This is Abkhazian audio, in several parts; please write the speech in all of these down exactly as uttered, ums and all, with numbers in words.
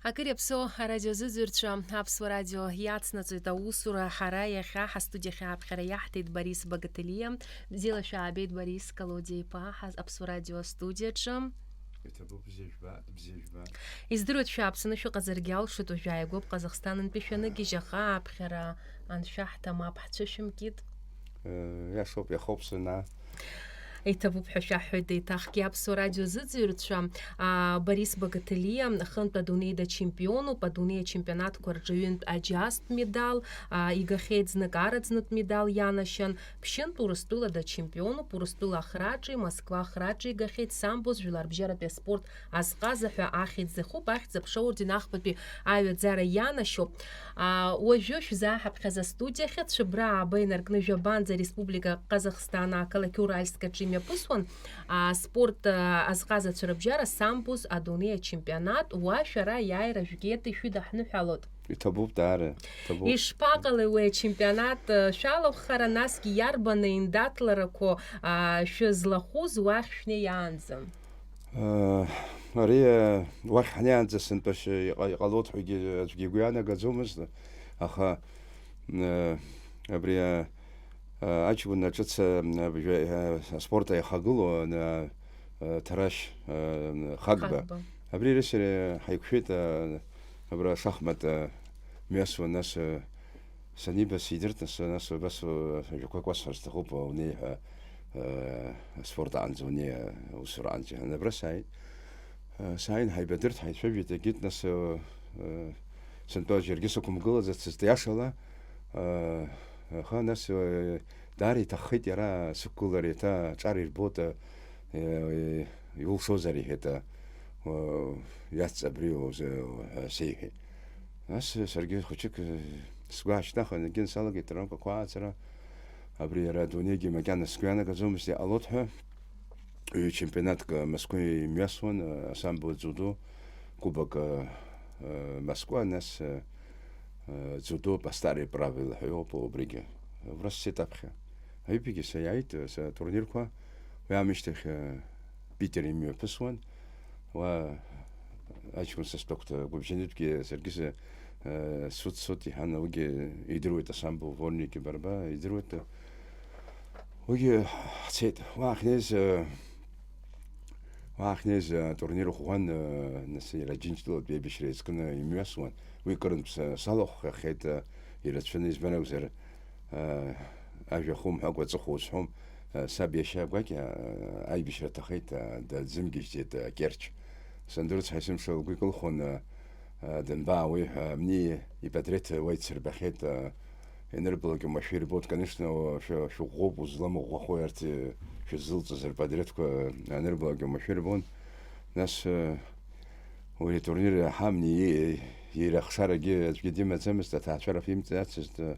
Акыр иаԥсоу арадиозыӡырҩцәа, Аԥсуа радио иацнаҵоит аусура. Ҳара иахьа ҳастудиахь ааԥхьара иаҳҭеит Борис Багаҭелиа. Бзиала шәаабеит, Борис Колодиа-иԥа, ҳа Аԥсуа радио астудиаҿы. Иҭабуп, бзиа жәбап, бзиа жәбап. Издыруеит, шәааԥсаны шәыҟазаргьы алшоит, уажәы ааигәоуп Ҟазахстан антәи шәаныгьежь, аха ааԥхьара аншәаҳҭа мап ҳцәышәымкит. Э, иашоуп, иахоуп сына. Иҭабуп ҳәа шәаҳҳәоит еиҭахгьы Аԥсуа радио зыӡырҩцәа, аа, Борис Багаҭелиа, хынтә адунеи дачемпионуп, адунеи ачемпионатқәа рҿы ҩынтә аџьазтә медал, аа, игахьеит, знык араӡнытә медал ианашьан, ԥшьынтә Урыстәылада чемпионуп, Урыстәыла ахраҿи, Москва ахраҿи игахьеит, самбо, жәларбжьаратәи аспорт азҟаза ҳәа ахьӡ ахуп, ахьӡ-аԥша аорден ахԥатәи аҩаӡара ианашьоуп. Аа, уажәы шәзааҳаԥхьаз астудиахь, Цәыбраа ааба инаркны жәабанӡа Республика Ҟазахстан ақалақь Уральск аҿы имҩаԥысуан, аа, аспорт, аа, азҟазацәа рыбжьара самбоз адунеи ачемпионат, уа шәара аиааира жәгеит, ишәыдаҳныҳәалоит. Иҭабуп, даара, иҭабуп. Ишԥаҟалеи уи ачемпионат, аа, шәалахәхара, насгьы иарбан аиндаҭларақәоу, аа, шәызлахәыз уахь шәнеиаанӡа? Э, ари, э, уахь ҳнеиаанӡа сынтәа шьы-, иҟа-, иҟалоит ҳәагьы аӡәгьы игәы иаанагаӡомызт, аха, э, абри, э, э, аҷкәын аҿыц, э, абжа-, э, аспорт аихагылоу, э, э, Ҭарашь, э, Хагба. Хагба. Абри иареи сареи ҳаиқәшәеит, э, абра ашахмат, э, мҩасуан, нас, э, Саниба сидырт, нас, нас убас, э, ажәақәак уасҳәар сҭахуп, унеи ҳәа, э, аспорт аанӡа унеи, э, аусураанӡа ҳәа. Абра сааит. Э, сааин, ҳаибадырт, ҳаицәажәеит, егьит, нас, э, э, сынтәа џьаргьы сықәымгылаӡацызт, иашала, э, аха, нас, э, даара иҭаххеит иара сықәгылара, еиҭа аҿар ирбоит, э, э, иулшозар, иҳәеит, э, э, иац абри узы-, ҳәа сеиҳәеит. Нас саргьы хәыҷык, э, сгәы аашьҭнахын, егьын салагеит арамкақәа ааҵара. Абри иара адунеигьы макьана сгәы ианагаӡомызт, иҟалоит ҳәа. Ҩы чемпионатк Москва имҩасуан, э, асамбо дзюдо, кубок, э, э, Москва, нас, э, э, дзюдо по старой правила ҳәа иоуп убригьы. Убра сцеит аԥхьа. Аҩбагьы саиааит, э, са турнирқәа. Уи аамышьҭахь, э, Питер имҩаԥысуан. Уа аҷкәын сыстәақәҭа гәыбжьанытәгьы саргьы сы-, э, суд-суд иҳан, уигьы идыруеит, асамбо Ворники Барба идыруеит. Уигьы ҳцеит. Уа ҳнеиз, э, уа ҳнеиз, э, атурнир ӷәӷәан, э, нас иара Џьынџьтәылатәи аибашьра иазкны имҩасуан. Уи кырынтә са-, салахәхахьеит, э, ирацәаны, избан акәзар, э, ажәа хумҳәакәа аҵыхәа узҳәом. Э, саб иашьа гәакьа, э, аибашьра аҭахеит, э, даӡымгьежьӡеит, э, Керчь. Сандырцҳа есымша лгәы икылхон, э, э, данбаауеи ҳәа, абни ипатреҭ уа ицырбахьеит, э, ианырбалак уамашәа ирбоит, конечно, шәа-, шәыӷәӷәоуп, узламыӷәӷәахои арҭ, э, шәыззылҵыз рпатреҭқәа, э, анырбалак уамашәа ирбон. Нас, э, уи атурнир ҳамни, и-, иара ахшарагьы аӡәгьы димаӡамызт, аҭаацәара имҵацызт, э,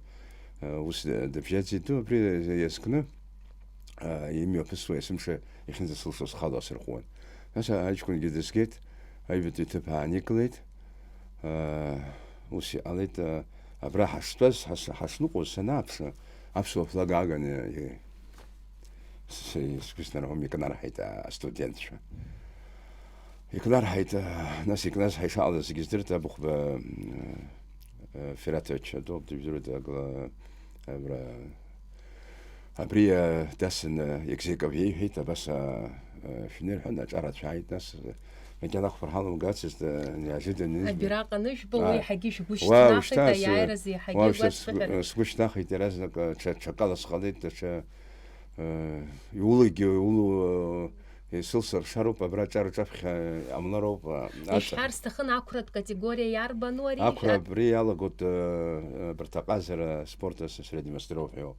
ус д-, дыбжьаӡит ду, абри иазкны, э, имҩаԥысуа есымша иахьынӡасылшоз схала сырхуан. Нас аҷкәынгьы дызгеит, аҩбатәи ҭыԥ ааникылеит. Э, ус иҟалеит, э, абра ҳаштәаз, ҳас-, ҳашныҟәоз санааԥшы, аԥсуа флаг ааганы, э, с-, с-, сгәы снарҳәом, икнарҳаит, э, астудентцәа. Икнарҳаит, э, нас икназҳа ишаҟалаз зегьы здырт, Абыхәба, э, э, Фираҭович адоуп, дыжәдыруеит, агла-, абра, абри, э, дасны Егзеков иеиҳәеит, абас, э, э, шәнырҳәан, аҿар ацәааит, нас, э, макьана ахәԥар ҳаламгацызт, э, неожиданно избан. Абираҟ анышәба, уа, уи иаҳагьы шәгәы уа шьҭнахит, ушьҭа с-, аиааира азы иаҳагьы уа ушьҭа гәаҵәҟьа сгәы-, ҳәа. Сгәы шьҭнахит, иаразнак, э, ҽа-, ҽакала сҟалеит, даҽа, э, иулакгьы улу-, Исылсыршароуп, абра аҿар аҿаԥхьа иҟамлароуп, а, аҿа. Ишәҳәар сҭахын, ақәратә категориа иарбану ари? Ақәра абри иалагоит, э, э, абарҭ аҟазара спорт ас-, среднемастера ҳәа иоуп.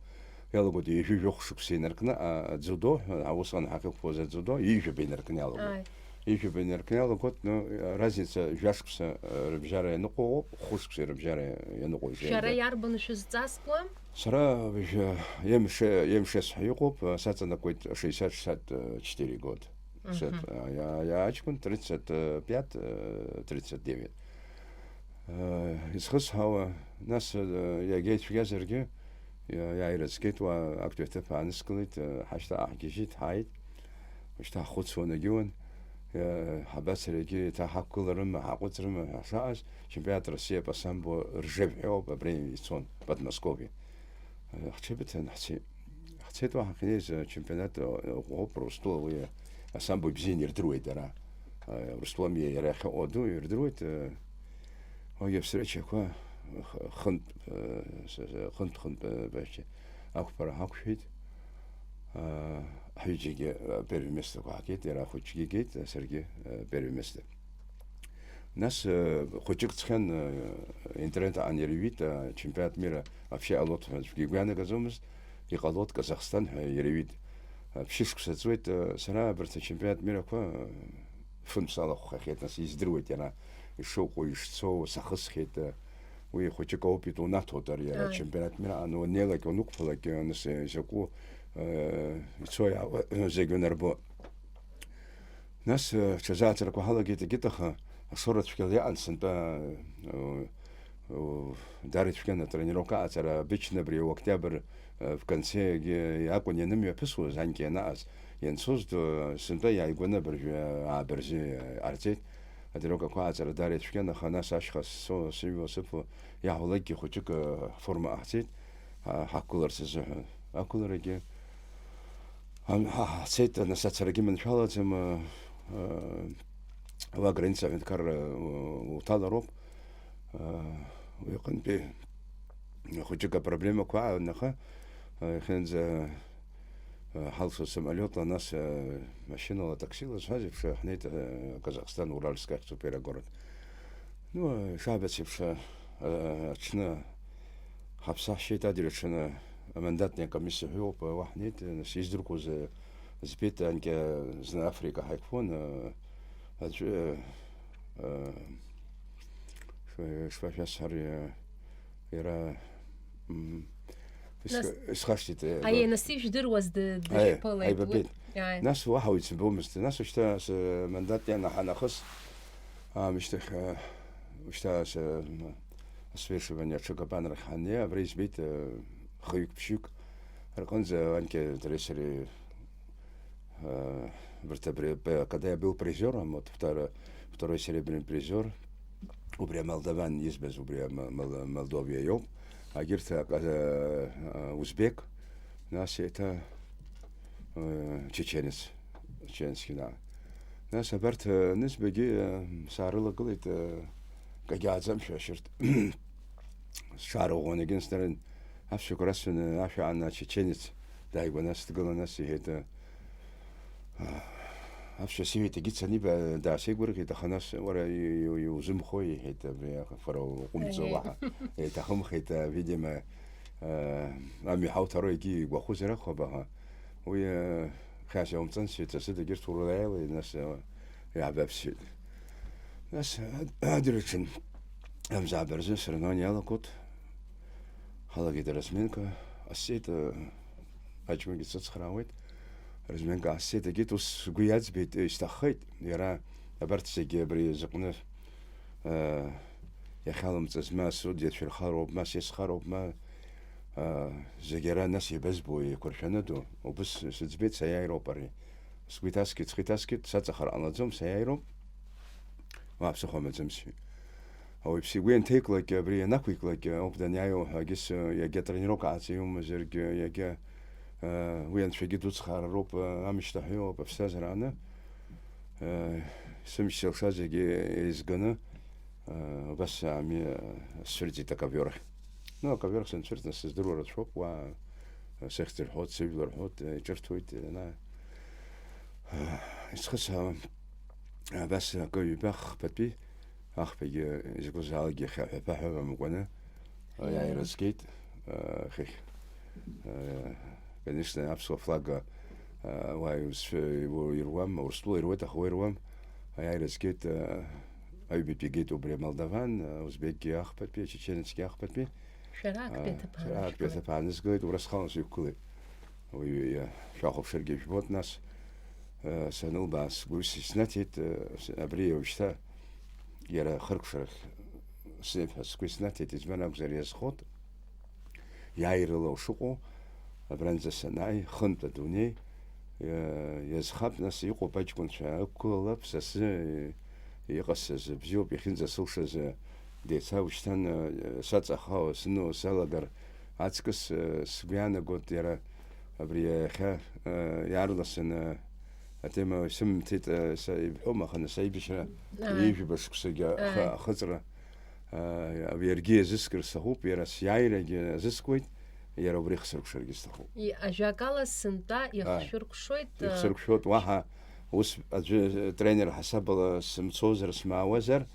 Иалагоит ҩажәи жәохә шықәса инаркны, а, дзюдо ҳәа, а, усҟан ҳахьықәԥоз адзюдо, ҩажәаба инаркны иалагоит. Ааи. Ҩажәаба инаркны иалагоит, ну, разница жәа шықәса, э, рыбжьара ианыҟоу ыҟоуп, хәышықәса рыбжьара ианыҟоу. Шәара иарбану шәызҵазкуа? Сара уажәы М Ш, М Ш ҳәа иҟоуп, саҵанакуеит шестьдесят шестьдесят четыре год. Мгм. Сет-, а, иа-, иа-, аҷкәын тридцать пять, э, тридцать девять. Э, изхысҳәаауа, нас, э, иагьа ицәгьазаргьы, иа-, иааира цқьеит, уа актәи аҭыԥ ааныскылеит, э, ҳашьҭа ааҳгьежьит, ҳааит. Шьҭа ҳхәыцуан, агьуан. Ҳабацарагьы еиҭа ҳақәгыларыма, ҳаҟәыҵрыма ҳәа шаҟаз, чемпионат Россиа по самбо ржев ҳәа ауп, абри ицон, Подмосковье. Ҳҽыбыҭан ҳцеит. Ҳцеит уа ҳахьнеиз, чемпионат ӷәӷәоуп, Урыстәыла уи асамбо ибзианы ирдыруеит дара. Урыстәылами иара иахьыҟоу аду ирдыруеит. Уигьы аԥсрычақәа хынтә, хынтә-хынтә ақәԥара ҳақәшәеит. Ҳҩыџьагьы первое местақәа ҳагеит, иара ахәыҷгьы игеит, саргьы первое место. Нас хәыҷык ҵхьан, интернет аан ирҩит, ачемпионат мира вообще ҟалоит ҳәа аӡәгьы игәы иаанагаӡомызт, иҟалоит Казахстан ҳәа ирҩит. Ԥшьышықәса ҵуеит, сара абарҭ ачемпионат мирақәа фымс алахәхахьеит, нас издыруеит иара ишыҟоу, ишцоу, сахысхьеит. Уи хәыҷык ауп, итәоу наҭоит ари иара ачемпионат мира аан, уаннеилак, уанықәԥалак, нас изакәу ицо-иаауа зегь унарбо. Нас ҽазааӡарақәа ҳалагеит, егьит, аха ашоура цәгьала иҟан сынтәа, даара ицәгьан атренировка аҟаҵара, обычно абри октиабр в конце акәын ианымҩаԥысуаз, анкьа ианаҟаз, ианцоз сынтәа иааигәаны абыржәы ааба рзы иҟарҵеит. Атренировкақәа аҟаҵара даара ицәгьан, аха нас ашьха сцо, сыҩуа, сыԥо, иаҳуалакгьы хәыҷык ҳформа ҟаҳҵеит, ҳақәгыларц азыҳәан. Ақәгыларагьы Ҳа ҳцеит, нас ацарагьы маншәалаӡам, уа аграница аҳәынҭқарра уҭалароуп. Уи аҟынтәи хәыҷык апроблемақәа аан, аха иахьанӡа ҳалсуа самолиотла, нас машьынала, таксила зҳәаз еиԥш, ҳнеит Казахстан, Уральск ахьӡуп иара агород. Ну, ишаабац еиԥш, аҽны ҳаԥсы ҳшьеит, адырҩаҽны амандатни акомиссиа ҳәоуп, уа ҳнеит, нас издырқәоз збеит, анкьа зны Африка ҳаиқәԥон, аӡәы, шәа-, шәа-, шәасҳәари, иара, м, ис-, Нас исхашҭит, э, Аиеи, нас ижәдыруаз ды-, Аиеи, дышәԥылеит, аибабеит. Уи, аиеи. Нас уаҳа уицәымбомызт. Нас ушьҭа сымандат ианаҳа нахыс, аамышьҭахь, э, ушьҭа с-, м, асвешивание аҽыкапанрахь ҳаннеи, абра избеит, э, хҩык-ԥшьҩык рҟынӡа, анкьа дареи сареи, э, врт-, абри, п-, когда я был призёром, вот второ-, второй серебряный призёр, убри амолдаван избаз, убри ама-, мол-, Молдовиа иоуп. Агьырҭ, а, а, узбек, нас еиҭа, э, чеченец, чеченский, да. Нас абарҭ, э, нызбагьы, э, саарылагылеит, э, кагьааӡамшәа ашьырҭ. Сҽаарӷәӷәаны егьынсдарын, аԥсшәақәа расҳәаны, ашә аан ачеченец дааигәа, нас дгылан, нас иҳәеит, э, Аԥсшәа сиҳәеит, егьи Цаниба даасеигәырӷьеит, аха нас, уара, и-, и-, иузымхои, иҳәеит, абри афара уҟәымҵӡо Аиеи. Уаҳа. Еиҭахымхеит, а, видимо, а, амҩа ҳауҭароу егьи игәахәызар акәхап, аха уи, а, хьаас иаумҵан, сҳәеит, асы дагьырҭ урылаиалеит, нас, а, иаабаԥсит. Нас, а, адырҩаҽын амзааб рзы соревнование иалагоит. Ҳалагеит аразминка, ҟасҵеит, э, аҷкәынгьы дсыцхраауеит. Аразминка ҟасҵеит, егьит, ус сгәы иаӡбеит, э, исҭаххеит, иара абарҭ зегьы абри зыҟны, э, иахьалымҵыз, ма судиацәа ирхароуп, ма сесхароуп, ма, э, зегь ара нас еибызбо, еиқәыршәаны ду, убыс сыӡбеит, саиааироуп ари. Сгәы иҭаскит, схы иҭаскит, саҵахар ҟалаӡом, саиааироуп. Уа ԥсыхәа амаӡам сҳәеит. Ауаҩԥсы игәы ианҭеиклак, абри ианақәиклак ауп даниааиуа ҳәа, егьыс, егьа тренировка ааҵаиумазаргьы, егьа, э, уи анцәагьы дуцхраароуп, э, амышьҭаҳәа иоуп, аԥсҭазаара ааны, э, сымч зылшаз зегьы еизганы, э, убас ами, э, сцәырҵит аковиор ахь. Ну, аковиор ахь санцәырҵ, нас сыздыруа рацәоуп, уа, э, сыхьӡ рҳәоит, сыжәла рҳәоит, э, иҿырҭуеит, э, на, э, исхысҳәаауам. Абас акы ҩба хԥатәи, ахԥагьы изакәызаалакгьы хьаҳәа-ԥаҳәа амакәаны, Иа. Иааира згеит, а, хыхь. А, конечно, аԥсуа флаг, а, уа иузшәа-, иу-, ируам, Урыстәыла ируеит, аха уа ируам. Аиааира згеит, а, аҩбатәи игеит убри амолдаван, а, узбекгьы ахԥатәи, ачеченецгьы ахԥатәи. Шәара актәи А, аҭыԥ шәара актәи аанашәкылеит. Аҭыԥ аанызгылеит, ура схалан сықәгылеит. Уи, уи, шәахәаԥшыргьы жәбоит, нас, э, санылбаа, сгәы иснаҭеит, э, с-, абри уажәшьҭа иара хыркәшарахь снеип ҳәа сгәы иснаҭеит, избан акәзар, иазхоит, иааирала ушыҟоу, абранӡа санааи, хынтә адунеи, Иа-, иазхап, нас, иҟоуп аҷкәынцәа, ықәгылалап, са сзы иҟасҵаз бзиоуп, иахьынӡасылшаз, деица ушьҭан, саҵахо, сны салагар аҵкыс, сгәы иаанагоит иара абри иахьа, иаарласны атема исымҭеит, са ибҳәом, аха нас аибашьра Ааи. Ҩажәаба шықәсагьы ахы-, Ааи. Ахыҵра, иаргьы иазыскыр сҭахуп, иара сиааирагьы азыскуеит, иара убри ихсыркәшаргьы сҭахуп. И-, ажәакала, сынтәа Ааи. Ихшәыркәшоит, э, Ихсыркәшоит, уаҳа ус аӡәы тренер ҳасабала сымцозар, смаауазар,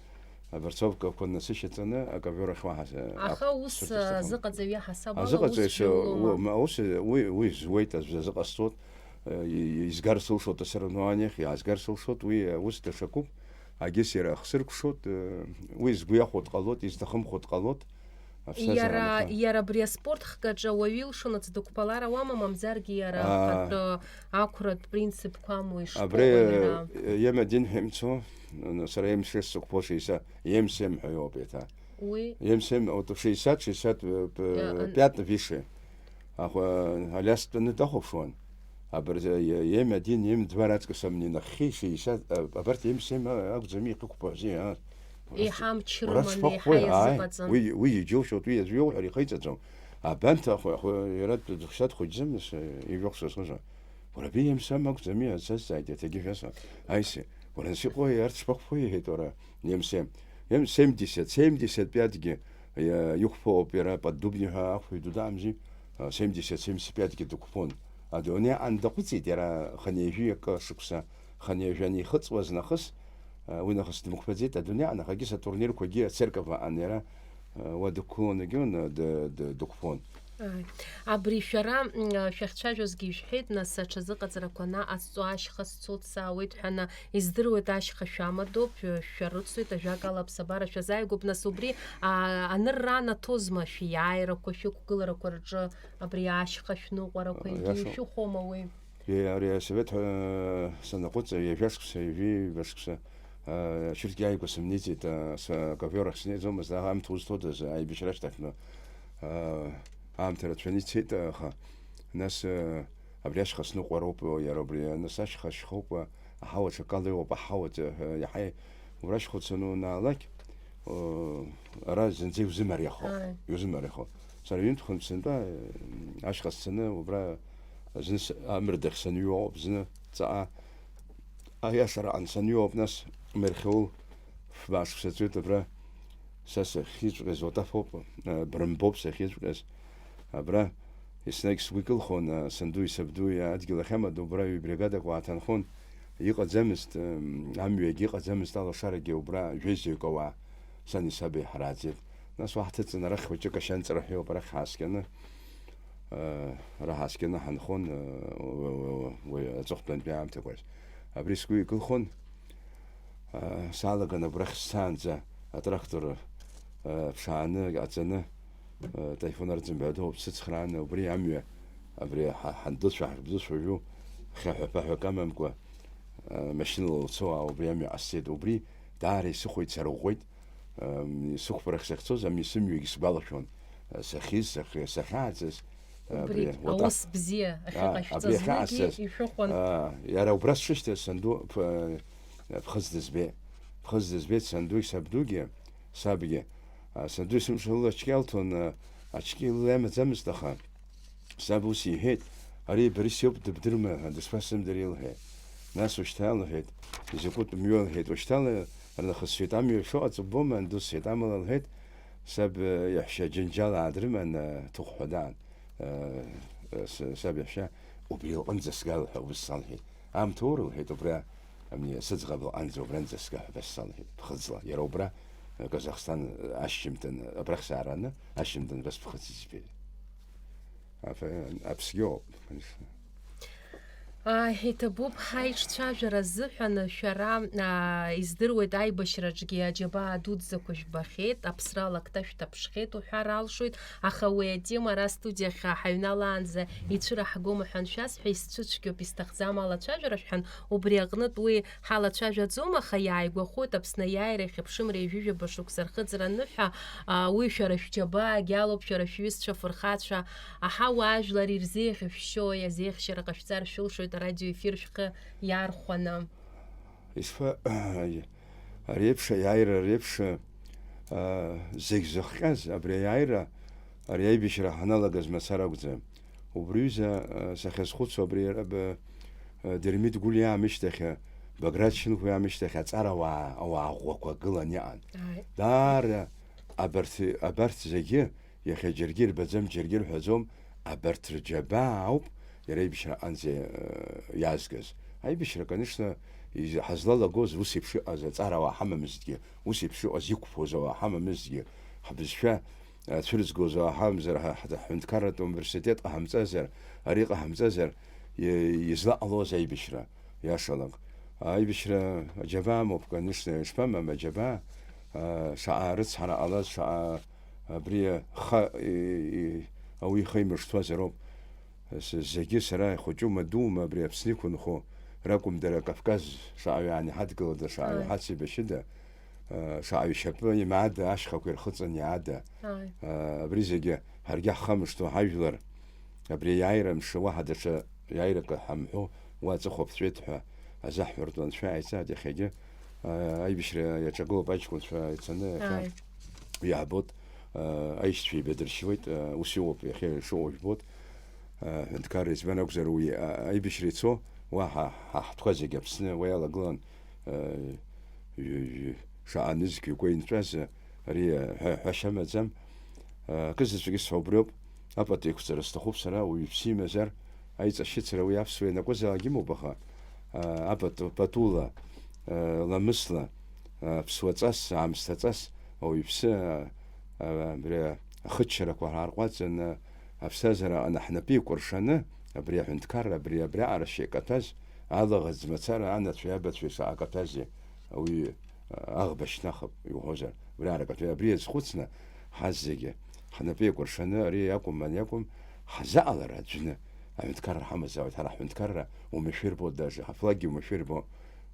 абарцовкақәа насышьаҵаны аковер ахь уаҳа, э, Аха ак ус, сырҵар сҭахым. Азыҟаҵаҩы ҳасабала Азыҟаҵаҩ ус сы-, ҩаулама? у-, ма-, ус, уи, уи зуеит, аӡә азыҟасҵоит, э, и-, и-, изгар сылшоит асоревнованиахь, иаазгар сылшоит, уи, э, ус даҽакуп, агьыс иара ахсыркәшоит, э, уи згәы иахәо дҟалоит, изҭахымхо дҟалоит, Аԥсҭазаара Иара, анахьа. Иара абри аспорт хкаҿы ауаҩы илшонаҵ дықәԥалар ауама, мамзаргьы иара Аа. Ахатә ақәратә принципқәа амоу Абри, ишԥоуеи иара? Э, М один ҳәа имцо, н-, сара М шесть сықәԥо, шеиза, М семь ҳәа иоуп еиҭа. Уи? М семь, вот шеиза, шеиза, э, п-, Иа-, ан- пятый выше. Аха, э, Алиас дтәаны дахәаԥшуан. Абырзы, э, М один, М два раҵкыс амни нахьхьи, шеиза, э, абарҭ М семь акәӡами иахьықәԥо, а? Еиҳа амч Уара рыманы, еиҳа сԥахәқәеи, ааи, иазыҟаҵан. Уи, уи иџьоушьоит, уи аӡәы иоуҳәар ихеиҵаӡом. Абанҭ ахәы, ахәы, иара дыхшьа дхәыҷӡам, нас, э, ижәохә са схыза. Уара, аби М семь акәӡами, сазҵааит, иаҭагьы шәасҳәа. Аисе, уара, нас иҟои, арҭ шԥахәқәеи, иҳәеит, уара, М семь. М семьдесят, семьдесят пятьгьы, э, иқәԥоуп иара, Поддубни ҳәа ахәҩы ду даамзи, э, семьдесят, семьдесят пятьгьы дықәԥон. Адунеи аан даҟәыҵит иара хынҩажәи акы шықәса, хынҩажәа анихыҵуаз нахыс, Уи нахыс дымқәԥаӡеит, адунеи аҟны ахагьы сатурнирқәагьы ацерковь аҟан иара, уа дықәгыланы егьон, ды-, ды-, дықәԥон. Ааи. Абри шәара, м, шәахьцәажәозгьы ишәҳәеит, нас, аҽазыҟаҵарақәа наҟасҵо ашьха сцоит, саауеит ҳәа, на, издыруеит, ашьха шәамадоуп, шәарыцоит, ажәакала, аԥсабара шәазааигәоуп, нас, убри, а, анырра анаҭозма шәиааирақәа, шәықәгыларақәа рҿы абри ашьха шәныҟәарақәа, А, егьи иашоуп. Ишәыхәома уи? Е, ари асовет ҳәа санаҟәыҵ, ҩажәа шықәса, ҩажәи ҩба шықәса, а, ачыргь ааигәа сымнеиӡеит, а, са аковер ахь снеиӡомызт, аха аамҭа узҭодаз, аибашьра ашьҭахьтәи, а, аамҭа рацәаны ицеит, аха нас, а, абри ашьха сныҟәароуп, иара убри, нас ашьха шьхоуп, а, аҳауа ҽакала иоуп, аҳауа ҵа-, ҳәа иаҳа Убра шьхәыцаны уанаалак, о, ара зынӡа иузымариахо, Ааи. Иузымариахо. Сара ҩынтә-хынтә сынтәа, э, ашьха сцаны, убра зны с-, амрыдахь санҩуа ауп, зны ҵаҟа аиашараҟны санҩуа ауп, нас Мерхьаул фба шықәса ҵуеит абра, са сахьиҵәҟьаз Уатаф ауп, э, Брымбоуп сахьиҵәҟьаз. Абра еснагь сгәы икылхон, а, сандуи сабдуи адгьыл ахьамадоу убра ҩ-бригадак уааҭанхон. Иҟаӡамызт, м, амҩагьы иҟаӡамызт, алашарагьы убра жәеизаҩык ауаа сани саби ҳрааӡеит. Нас уаҳҭыҵын, арахь хәыҷык ашьанҵара ҳәа иоуп, арахь ҳааскьаны, а, ара ҳааскьаны ҳанхон, а, уи, уи, уи, уи аҵыхәтәантәи аамҭақәа рзы. Абри сгәы икылхон, а, салаган абрахь сцаанӡа атрактор, а, ԥшааны, аҵаны, Таифун Арӡынба ҳәа дыҟоуп, дсыцхрааны, убри амҩа, абри ҳа-, ҳандуцәа, ҳабдуцәа уажәы хьаҳәа-ԥаҳәак амамкәа, а, машьынала уцо, а, убри амҩа ҟасҵеит. Убри даара исыхәеит, сара ӷәӷәеит, ам, сықәԥарахь сахьцоз, ами сымҩагь сгәалашәон, а, сахьиз, сахь-, сахьааӡаз, а, Убри абри, уатаф-, аус бзиа а, ахьыҟашәҵаз абри зныгьы ахьаасыз, ишәыхәан. А, иара убра сшышьҭаз санду ԥ-, ԥхыӡ дызбеит, ԥхыӡ дызбеит сандуи сабдугьы, сабгьы. А, санду есымша лыла ачкьа лҭон, а, ачкьа лыла иамаӡамызт, аха саб ус иҳәеит, ари Борис иоуп, дыбдыруама ҳәа, дышԥасзымдыри лҳәеит. Нас ушьҭа лҳәеит, изакәытә мҩоу лҳәеит, ушьҭала рнахысшьеит, амҩа шыҟаҵо ббома, анду сҳәеит, амала лҳәеит, саб, э, иаҳәшьа џьынџьал аадрыман, э, ҭыхәҳәа даан, э, э, с-, саб иаҳәшьа убри лҟынӡа сга лҳәа убыс салҳәеит. Аамҭа уоур, лҳәеит, убра, ами, сыӡӷаб лҟынӡа убранӡа сга ҳәа бассалҳәеит, ԥхыӡла. Иара убра, Казахстан ашьжьымҭан, абрахь саараны, ашьжьымҭан убас ԥхыӡ избеит. Аф-, аԥсгьоуп, конечно. Ааи, иҭабуп, ҳаиҿцәажәара азыҳәан шәара, аа, издыруеит, аибашьраҿгьы аџьабаа дуӡӡақәа жәбахьеит, аԥсра алакҭа шәҭаԥшхьеит уҳәар алшоит, аха уи атема ара астудиахь ҳаҩналаанӡа ицәыраҳгома ҳәа аншәасҳәа, исцәыцәгьоуп, исҭахӡам алацәажәара шәҳәан, убри аҟнытә уи ҳалацәажәаӡом, аха иааигәахоит Аԥсны аиааира иахьыԥшымреи ҩажәижәаба шықәса рхыҵра аныҳәа, а, уи шәара шәџьабаагьы алоуп, шәара шәҩызцәа фырхацәа, аҳауа ажәлар ирзеиӷьышәшьои, азеиӷьшьара ҟашәҵар шәылшоит, арадиоефир шәхы иаархәаны. Ишԥа-, ари еиԥш аиааира, ари еиԥш, а, зегь зыхҟьаз, абри аиааира, ари аибашьра ҳаналагаз мацара акәӡам. Убри ҩыза, а, сахьазхәыцуа, абри иара б-, а, Дырмит Гәлиа амышьҭахь, Баграт Шьынқәа амышьҭахь аҵарауаа, ауаа ӷәӷәақәа гылан иҟан. Ааи. Даара абарҭ, абарҭ зегьы иахьа џьаргьы ирбаӡам, џьаргьы ирҳәаӡом, абарҭ рџьабаа ауп иара ибшьра аҟынӡа, э, иаазгаз. Аибашьра, конечно, из-, ҳазлалагоз ус еиԥш иҟаз аҵарауаа ҳамамызҭгьы, ус еиԥш иҟаз иқәԥоз ауаа ҳамамызҭгьы, ҳбызшәа, э, цәырызгоз ауаа ҳамамзар, ҳа-, ҳа-, ҳҳәынҭқарратә университет ҟаҳамҵазар, ари ҟаҳамҵазар, и-, излаҟалоз аибашьра, иашалак. Аибашьра аџьабаа амоуп, конечно, ишԥамам аџьабаа, э, шаҟа рыцҳара ҟалаз, шаҟа Абри аха, и, и, ауаҩы ихы имыршҭуазароуп. С-, зегьы сара ихәыҷума, дуума, абри Аԥсны иқәынхо ракәым, дара Кавказ шаҟаҩы иаҳадгылада, шаҟаҩы Ааи. Иҳацеибашьыда, а, шаҟаҩы шьапы имаада, ашьхақәа ирхыҵын иаада. Ааи. А, абри зегьы ҳаргьы ҳхамышҭуа ҳажәлар, абри аиааира мшы уаҳа даҽа иааирак ҳамҳәо, уа аҵыхәа ԥҵәеит ҳәа азаҳҳәартә анцәа иааицааит иахьагьы. А, аибашьра иаҿагылоуп аҷкәынцәа ицаны иахьа. Ааи. Уи иаабоит, а, аишьцәа еибадыршьуеит, а, ус иҟоуп, иахьа ишыҟоу жәбоит. А, ҳәынҭқарра избан акәзар, уи, а, аибашьра ицо, уа ҳа, ҳа ҳтәқәа зегьы Аԥсны уа иалагылан, а, ҩ-, ҩ-, шаҟа нызқь ҩқәа инҵәаз, а, ари, а, ҳәа, ҳәашьа амаӡам. А, акы заҵәык исҳәо убриоуп, апату еиқәҵара сҭахуп сара, уаҩԥсы имазар, аиҵашьыцра уи аԥсуа ианакәызаалак имоуп, аха, а, апату, патула, а, ламысла, а, ԥсуаҵас, аамсҭаҵас, ауаҩԥсы, а, а, абри ахыччарақәа ҳарҟәаҵын, а, аԥсҭазаара аҟны ҳнапы еикәыршаны, абри аҳәынҭқарра, абри, абриаҟара шеикаҭәаз, алаӷырӡ мацара анацәеи абацәеи шаҟа каҭәази, ауаҩы, а, аӷба шьҭнахып, иуҳәозар, абриаҟара каҭәа, абри иазхәыцны, ҳаззегьы ҳнапы еикәыршаны, ари иакәым, ани акәым, ҳзаҟалар аӡәны аҳәынҭқарра ҳамазаауеит, ҳара ҳҳәынҭқарра умашәырбо даже, ҳафлагьы умашәырбо,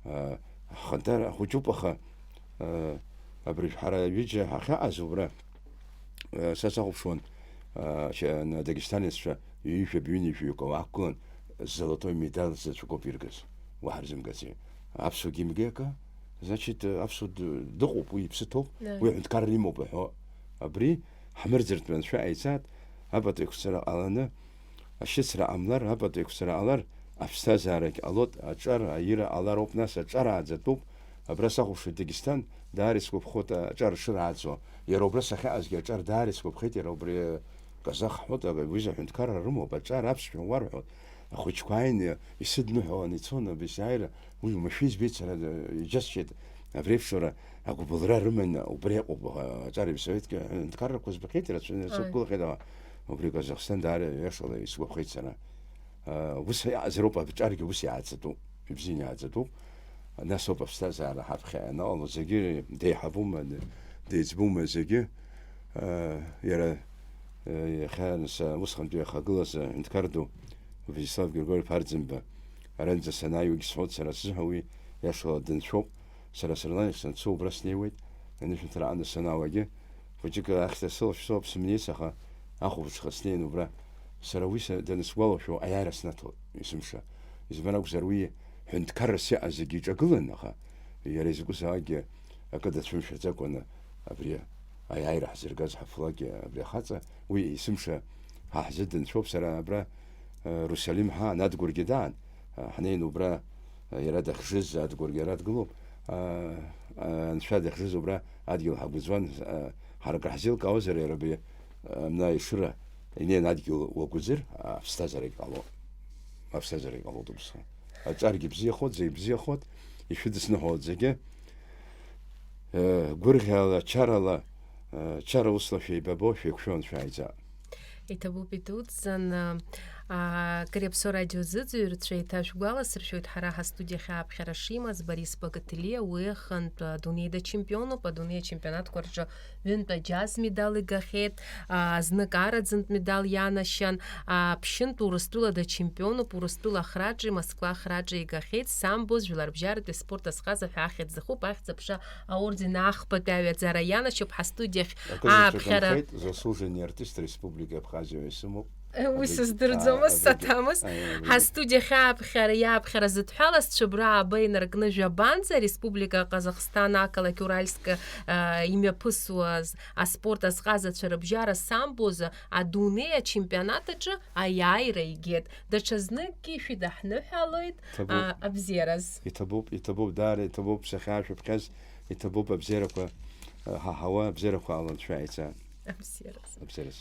а, ҳхантәара хәыҷуп, аха, а, абыржә ҳара ҩыџьа ҳахьаҟаз убра, а, са сахәаԥшуан, а, шьа-, на-, дагестанеццәа ҩажәа ҩынҩажәаҩык ауаа ақәгылан, золотой медал заҵәык ауп иргаз, уаҳа рзымгаӡеит. Аԥсуагьы имгеи акы, значит, аԥсуа д-, дыҟоуп, уи иԥсы ҭоуп, Да. Уи аҳәынҭқарра имоуп аҳәо. Абри ҳмырӡыртә анцәа ҟаиҵааит, апату еиқәҵара ҟаланы, ашьыцра ҟамлар, апату еиқәҵара ҟалар, аԥсҭазаарагь ҟалоит, аҿар, аира ҟалароуп, нас аҿар ааӡатәуп. Абра сахәаԥшуеит Дагестан, даара исгәаԥхоит аҿар шырааӡо. Иара убра сахьаҟазгьы аҿар даара исгәаԥхеит, иара убри казах ҳҳәоит, уи заҳәынҭқарра рымоуп, аҿар аԥсшәа уарҳәоит. Ахәыҷқәа ааины исыдныҳәалан ицон, абри сааира, уи умашәа избеит сара, иџьасшьеит, абри еиԥш уара агәыбылра рыманы убра иҟоуп, а, аҿар исоветгьы аҳәынҭқаррақәа збахьеит, ирацәаны Ааи. Сықәгәыӷхеит, аха убри Казахстан даара иашала исгәаԥхеит сара. А, ус иаазароуп, аҿаргьы ус иааӡатәуп, ибзианы иааӡатәуп. Нас ауп аԥсҭазаара ҳаԥхьа ианаҟало, зегьы деиҳабума, деиҵбума зегьы. А, иара, а, иахьа нас, а, усҟантәи ахагылаз аҳәынҭқар ду Владислав Григорьев Арӡынба аранӡа санааиуагь сҳәоит, сара сзыҳәа уи иашала дынцәоуп. Сара сырлан санцо убра снеиуеит, анышәынҭра аҟны санаауагьы. Хәыҷык ахьҭа сылшәсоуп, сымнеиц, аха ахәылбыҽха снеин убра. Сара уи са-, данысгәалашәо аиааира снаҭоит, есымша. Избан акәзар, уи ҳәынҭқаррас иҟаз зегьы иҿагылан, аха иара изакәызаалакгьы акы дацәымшәаӡакәаны абри аиааира ҳзыргаз ҳафлагьы абри ахаҵа, уи есымша ҳа ҳзы дынцәоуп. Сара абра, э, Русалим ҳаан, Адгәыргьы даан, э, ҳнеин убра, э, иара дахьжыз Адгәыргьы ара дгылоуп, э, э, анцәа дахьжыз убра адгьыл ҳагәыӡуан, э, ҳара акыр ҳзеилкаауазар, иара абри, э, амна ишыра инеин адгьыл уагәыӡыр, аԥсҭазаарагь ҟалоит. Аԥсҭазаарагь ҟалоит убысҟан. Аҿаргьы бзиахоит, зегь бзиахоит, ишәыдысныҳәалоит зегьы. Э, гәырӷьарала, чарала, э, чара усла шәеибабо, шәеиқәшәо анцәа иааиӡа. Иҭабуп идуӡӡан, а, Кыриаԥсо радио зыӡырҩцәа еиҭашәгәаласыршәоит, ҳара ҳастудиахь ааԥхьара шимаз Борис Багателиа, уи аҟынтә адунеи дачемпионуп, адунеи ачемпионатқәа рҿы ҩынтә аџьаз медал игахьеит, а, знык араӡынтә медал ианашьан, а, ԥшьынтә Урыстәыла дачемпионуп, Урыстәыла ахраҿы, Москва ахраҿы игахьеит, самбо, жәларбжьаратәи спорт азҟаза ҳәа ахьӡ зхуп, ахьӡ-аԥша аорден ахԥатәи аҩаӡара ианашьоуп, ҳастудиахь Акызаҵәык ааԥхьара. Нхеит, заслуженный артист Республики Абхазиа исымоуп. Уи сыздырӡомызт, саҭамыз. Ҳастудиа хьааԥхьара иааԥхьара зыдҳәалаз Цәыбраа аба инаркны жәабанӡа, Республика Ҟазахсҭан ақалақь Уральск, а, имҩаԥысуаз аспорт азҟазацәа рыбжьара самбозы адунеи ачемпионат аҿы аиааира игеит. Даҽазныкгьы шәидаҳныҳәалоит, Ҭабуп. а, абзиараз. Иҭабуп, иҭабуп, даара иҭабуп, сахьаашәыԥхьаз, иҭабуп абзиарақәа, а, ҳаҳауа, абзиарақәа ала шәааиҵаа. Абзиараз. Абзиараз.